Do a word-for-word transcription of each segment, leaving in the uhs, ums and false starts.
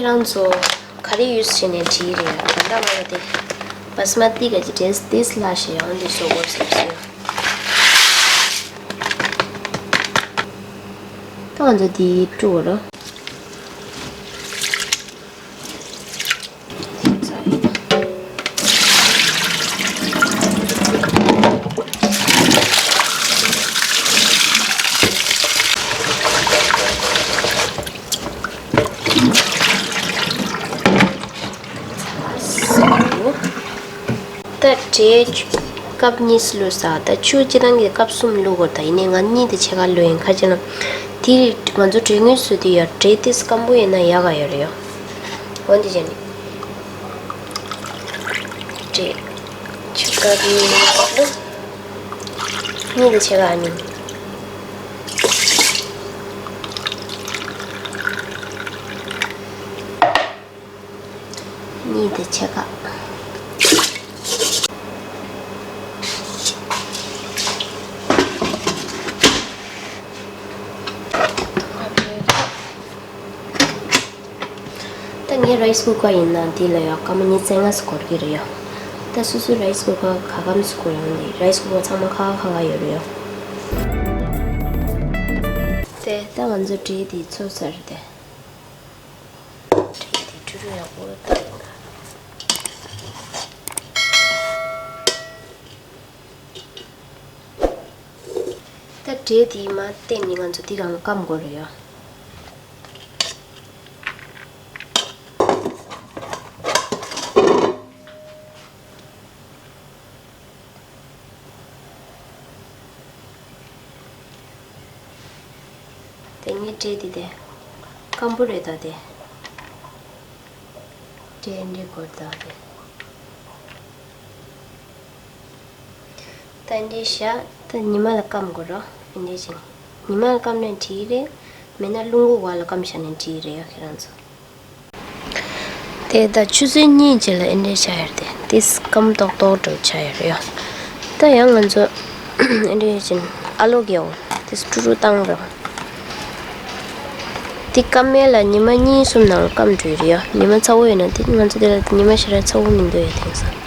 ཁྱེད་རང་ཚོ་ག་རེ་ཡུས་བྱས་ནས་བྲིས་རེད། ད་ལྟ་ང་ལ་དེ་བྷ་སི་མ་ཏི་ག་ཅིག་འདྲེས་ཏིས་ལ་ཞེས་ཡང་འདི་བཟོ་དགོས་བསམ་སོང་། ད་ང་ཚོ་འདི་བཀྲུ་དགོས་རེད། ད་འབྲས་ཀབ་གཉིས་བླུགས་ས། ད་ཆུ་སྤྱིར་བཏང་གི་ཀབ་གསུམ་བླུགས་དགོས། ད་ཡིན་ནའི་ང་གཉིས་དང་ཕྱེད་ཀ་བླུགས་ཡིན། ག་ཅི་ན་དེ་ང་ཚོ་འབྲས་དངོས་སུ་དེ་ཡ་འབྲས་དེ་སྐམ་པོ་ཡིན་ན་ཡག་ག་ཡོད་རེད་ཡ། འོན་ཏེ་བྱས་ནས་འབྲས་ཆུ་ཀབ་གཉིས་བླུགས། གཉིས་དང་ཕྱེད་ཀ་ཨ་ནི། གཉིས་དང་ཕྱེད་ཀ། ད་ངའི་རའི་སི་ཀུ་ཀར་ཡིན་ན་འདི་ལ་ཡ་སྐར་མ་ཉི་ཤུ་རྩ་ལྔ་ཙམ་འགོར་གྱི་རེད་ཡ། ད་སོ་སོའི་རའི་སི་ཀུ་ཀར་ག་སྐམ་ཙམ་འགོར་ཡོང་དེ། རའི་སི་ཀུ་ཀར་ཚང་མ་ཁ་ཁ་ཁ་ཁ་ཡོད་རེད་ཡ། དེ་ད་ང་ཚོ་འབྲས་འདི་ཚོས་ཚར་ཏེ། འབྲས་དེ་བཀྲུ་བཀྲུ་ཡག་པོ་བཏང་། ད་འབྲས་དེ་མར་བཏོན་ནས་ང་ཚོ་འདི་སྒང་ལ་སྐམ་དགོས་རེད་ཡ། དེ་ནས་འབྲས་དེ་དེ་སྐམ་པོ་རེད་ད་དེ། འབྲས་འདི་དགོས་ད་དེ། ད་འདི་བཞག་ད་ཉི་མ་ལ་སྐམ་དགོས་རོ། འདི་བྱས་ནས་ཉི་མ་ལ་སྐམ་ནས་བྲིས་རེད། མེད་ན་རླུང་འགུག་བ་ལ་སྐམ་བཞག་ནས་བྲིས་རེད་ཡ་ཁྱེད་རང་ཚོ། དེ་ད་ཆུ་ཚོད་གཉིས་རྗེས་ལ་ཨེ་འདྲས་ཆགས་ཡོད་རེད་དེ། དེ་སྐམ་ཏོག་ཏོག་འདྲ་ཆགས་ཡོད་རེད་ཡ། ད་ཡང་ང་ཚོ་ཨེ་འདྲས་བྱས་ནས་ཨ་ལོ་རྒྱའོ་དེ་སུ་ཀྲུ་ཀྲུ་བཏང་རོགས། དེ་སྐམ་མེད་ལ་ཉི་མ་གཉིས་གསུམ་ནང་ལ་སྐམ་འགྲོ་ཡོད་རེད་ཡ། ཉི་མ་ཚ་བོ་ཡོད་ན་དེ་ང་ཚོ་དེ་ལ་ཉི་མ་ཞེ་དྲག་ཚ་བོ་མི་འདུག་ཡ་དེང་སང་།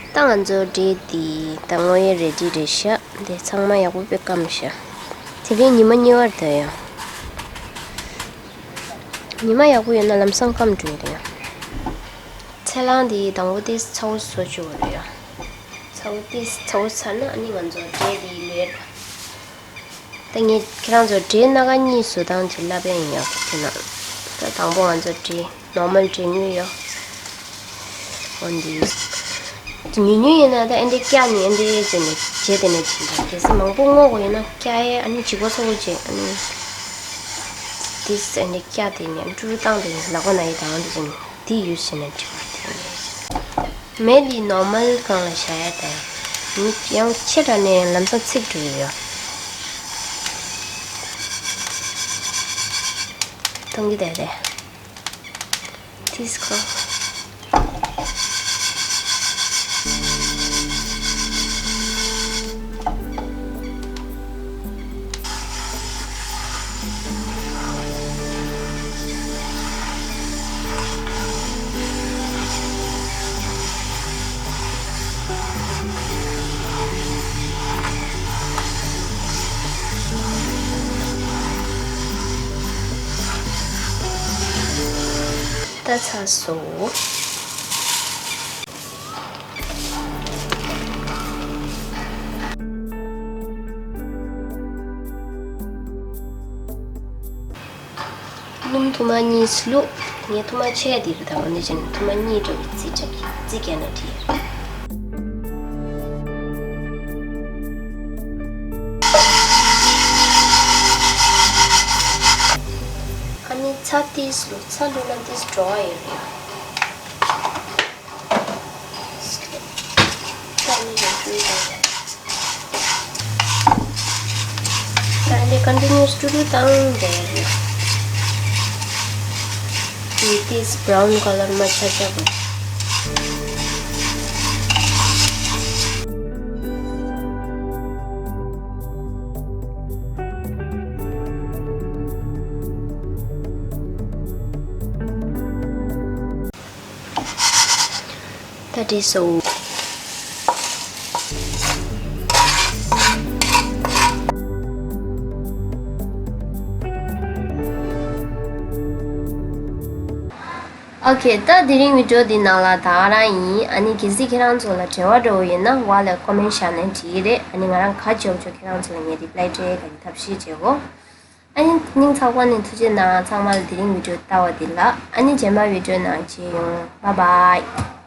ད་ང་ཚོ་འབྲས་དེ་ད་དངོས་ཡོད་རེ་ཌི་རེད་ཤག་དེ་ཚང་མ་ཡག་པོ་དཔེ་སྐམ་ཤག་དེ་རིང་ཉི་མ་གཉིས་པ་རེད་ཡ། ཉི་མ་ཡག་པོ་ཡོད་ན་ལམ་སང་སྐམ་འགྲོ་ཡི་རེད། ཚལ་སླང་དེ་དང་པོ་དེ་ཚ་བོ་བཟོ་བཅུག་དགོས་རེད་ཡ། ཚ་བོ་དེ་ཚ་བོ་ཚར་ན་ཨ་ནི་ང་ཚོ་འབྲས་དེ་ལོས། ད་ངས་ཁྱེད་རང་ཚོ་འབྲས་སྣ་ཁ་གཉིས་བཟོ་སྟངས་ཅིག་བསླབ་པ་ཡིན་ཡ། དེ་ན་ད་དང་པོ་ང་ཚོ་འབྲས་ནོར་མལ་འབྲས་དངོས་ཡོད། འོ་འདི། ཉུང་ཉུང་ཡིན་ན་ད་ཨེ་འདྲས་བཀྱག་ནས་ཨེ་འདྲས་བྱས་ནས་བྱས་དེ་ནས་བྱིན་པ། གལ་སྲིད་མང་པོ་བརྔོ་དགོས་ཡིན་ན་བཀྱག་ཡས་ཨ་ནི་ལྗིད་པོ་ཚ་པོ་བྱས་ཨ་ནི། འདི་ཨེ་འདྲས་བཀྱག་དེ་ནས་ཀྲུ་ཀྲུ་བཏང་དེ་ནས་ལག་པ་ན་ཡི་དང་འདི་བྱས་ནས་འདི་ཡུས་བྱས་ནས་བྲིས་པ་དེ་ནས། མེ་འདི་ནོར་མལ་སྒང་ལ་བཞག་ཡ་དང་། མི་ཡང་ཆེ་དྲགས་ནས་ལམ་སང་ཚིག་འགྲོ་ཡི་ཡོད། གཏོང་གི་བསྡད་དེ། This girl. ད་ཚར་སོང་། སྣུམ་ཐུར་མ་གཉིས་བླུགས། ངས་ཐུར་མ་ཆེ་འདི་རེད་ད། འོ་འདི་བྱས་ནས་ཐུར་མ་གཉིས་འདྲ་བོ་རྩི་བྱ་གི་རྩི་རྒྱག་ན་འགྲིག་ཨ་ནི་ཚྭ་ཏིས་བླུགས། ཚྭ་བླུགས་ན་ཏིས་བྲོ་བ་ཡོད་རེད། ད་འདི་ཀོན་ཊི་ནིའུ་སི་ཀྲུ་ཀྲུ་བཏང་བསྡད་ཡོད། It is brown color མ་ཆགས་ཆགས་དགོས། བཀྲ་ཤིས་བདེ་ལེགས། ཨོ་ཁེ། ད་དེ་རིང་བི་ཌིའོ་འདི་ནང་ལ་ད་ག་རང་ཡིན། ཨ་ནི་གལ་སྲིད་ཁྱེད་རང་ཚོ་ལ་འབྲེལ་བ་འདྲ་བོ་ཡོད་ན་འོག་ལ་ཀོ་མེན་ཊི་བཞག་ནས་འབྲི་གི་རེད། ཨ་ནི་ང་རང་ག་བྱེད་དགོས་བྱེད་ཁྱེད་རང་ཚོ་ལ་ངས་རི་པ་ལའི་སྤྲད་ག་གི་ཐབས་ཤེས་བྱེད་གོ། ཨ་ནི་སྙིང་ཐག་པ་ནས་ཐུགས་རྗེ་གནང་། ཚང་མ་ལ་དེ་རིང་བི་ཌིའོ་ལྟ་བ་འདི་ལ། ཨ་ནི་རྗེས་མ་བི་ཌིའོ་ནང་མཇལ་ཡོང་། བྷའི་བྷའི།